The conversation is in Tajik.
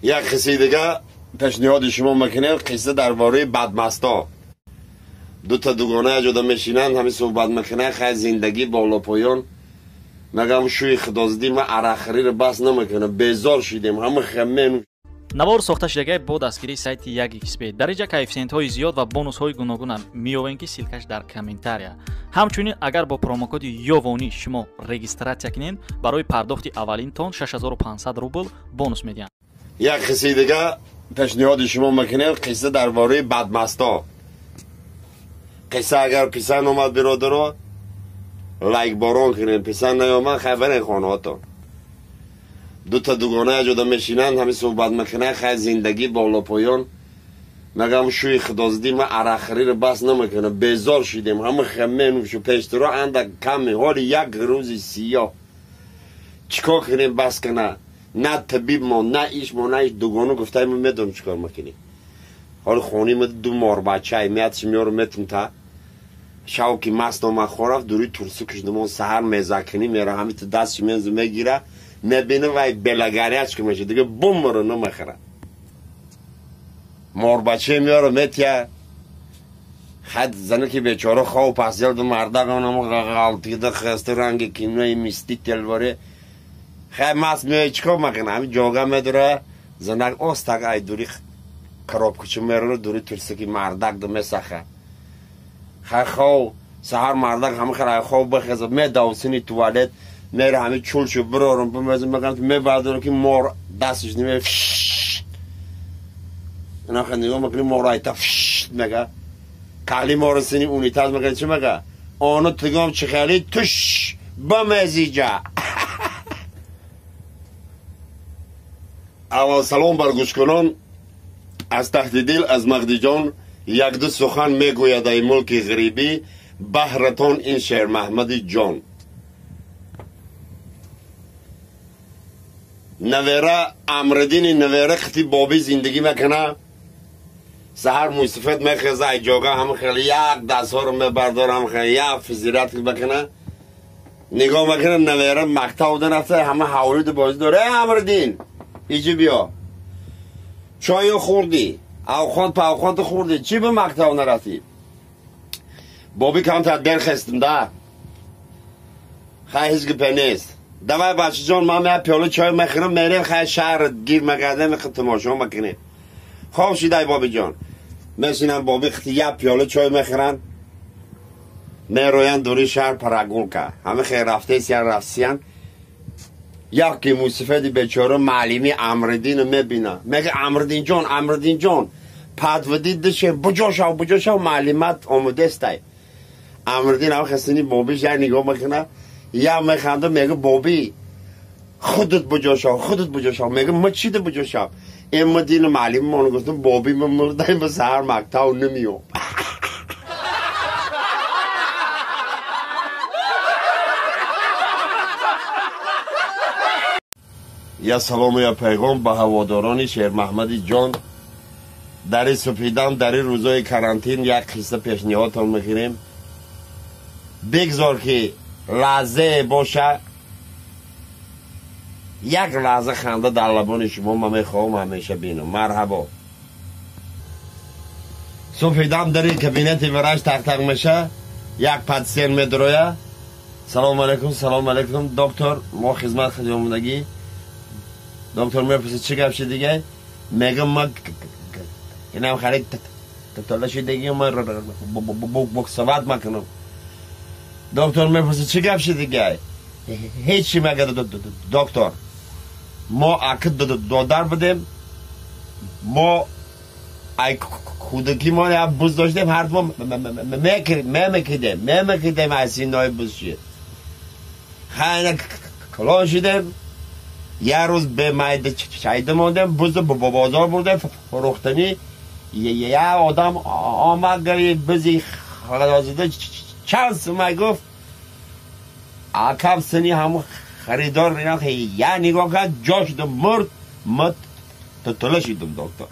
Як қиссаи дига пешниҳоди шумо мекунем. Қисса дар бораи бадмасто. Дута дугона ҷуда мешинанд, ҳамин суҳбат мекунанд. Хай, зиндагӣ боло поён. Мегам, шӯи худоздӣ, ма арақхӯриро бас намекунам, безор шидем, ҳама хемен. Навор сохта шудагай бо дастгирии сайти 1xb. Дар инҷа коэффисиентҳои зиёд ва бонусҳои гуногуна меёвем, ки ссылка ш дар комментария. Ҳамчунин, агар бо промокоди ёвонӣ шумо регистрация кунед, барои пардохти аввалинтон 6500 рубл бонус медиҳанд. Як қиссаи дига пешниҳоди шумо мекунем. Қисса дар бораи бадмасто. Қисса агар писанд омад, биродаро, лайк борон кунем, писанд наёмад, хай, барен хонаҳотон. Дута дугона ҷуда мешинанд, ҳамин суҳбат мекунанд. Хай, зиндагӣ боло поён. Мегам, шӯи худоздӣ, ма арақхӯриро бас намекунам, безор шидем, ҳама хеменушу пештаро андак каме, ҳоли як рӯзи сиёҳ. Чӣ кор кунем, бас кана? На табиб мо, на иш мо, на иш. Дугона гуфтай: мо медонем чӣ кор мекунем. Ҳоли хонаи ма ду морбачай меятш, меёру метум, та шав ки маст омад, хорафт, дури турсу кишдумон, саҳар мезакунӣ, мера ҳамиту дастши мензу мегира, мебина, вай белогарячка меша, дига бумро намехӯра. Морбаче меёра, метия. Хад зана ки бечора хов пасделду, мардак онамо ғалтида, хаста, ранги кинои мститель воре. Хай, маст меои, чӣ кор мекунӣ? Ҳамин ҷога медура, занак остак ай дури коробка чу мерора, дури турсаки мардак ду месаха. Хай, хов саҳар мардак ҳама хел ай хов бихеза, медавсини туалет мере, ҳами чулшу бирорум, бимезм, мегам, мебардорам, ки мор дастш неме, инаха нигоҳ мекунӣ, мор айта мега, кали мор сини унитаз мега, чӣ мега? Оно тигом чихели туш бамезиҷа. Аввал салом бар гӯшкунон. Аз таҳти дил аз Мағдиҷон якду сухан мегӯяд. Ай мулки ғарибӣ баҳратон ин Шермаҳмади ҷон. Навера Амриддини навера қити бобӣ зиндагӣ мекуна. Саҳар мӯйсафед мехеза, ай ҷога ҳама хеле як дастҳоро мебардора, ҳама хеле як физират мекуна. Нигоҳ мекуна, навера мактаб рафта, ҳама ҳавлиду бозӣ дора. Э, Амриддин, иҷи биё, чойо хӯрдӣ, авхот павхото хӯрдӣ, чӣ ба мактаб нарафтӣ? Бобӣ, камтар дер хестим да. Хай, ҳеҷ гапе нест. Давай, бачаҷон, ман як пиёла чой мехӯрам, мерем, хай, шаҳр гир мегардем, тамошо мекунем. Хоб шидай, бобиҷон. Мешинам, боби қити як пиёла чой мехӯранд, мероянд дури шаҳр прогулка. Ҳама хел рафтесиян, рафтсиян, яке мӯйсафеди бечора маълими Амриддино мебина, мега: «Амриддинҷон, Амриддинҷон, подведи дише, буҷо шав, буҷо шав, маълимат омудестай». Амриддин ҳама хасини бобиш як нигоҳ мекуна, як механда, мега: «Боби, худат буҷо шав, худат буҷо шав». Мега: «Ма чида буҷо шав?» Эма дини маълиммон гуфтам: «Боби, ма мурдаем, ба саҳар мактаб намеём». Я салому, я пайғом ба ҳаводорони Шермаҳмади ҷон. Дари супидам, дари рӯзои карантин як қисса пешниҳодтон мекунем. Бигзор ки лаҳзае боша, як лаҳза ханда дар лабони шумо ма мехоҳам ҳамеша бинам. Марҳабо. Субҳидам дари кабинети врач тақтақ меша, як патсиент медроя. «Салому алайкум, салому алайкум, доктор, мо хизмат омодагӣ». Доктор мепурсад: «Чӣ гап шид дига?» Мегам: «Ма инам хари тола шидагӣ, ма боксовать макунам». Доктор мепурсад: «Чӣ гап шид дига?» «Ҳечи», мега доктор, «мо аки додар будем, мо ай кӯдакӣ мо як буз доштем, ҳар мо мемекидем, мемекидем аз синои бузши. Хайна, калон шидем, як рӯз бемайда чайда мондем, бузу ба бозор бурдем фурӯхтанӣ. Як одам омад, гави бузи халозида чанд сумай?» Гуфт. Акам сини ҳамун харидор я нигоҳ кард, ҷо шудам, мурд, ма тутула шидам, доктор.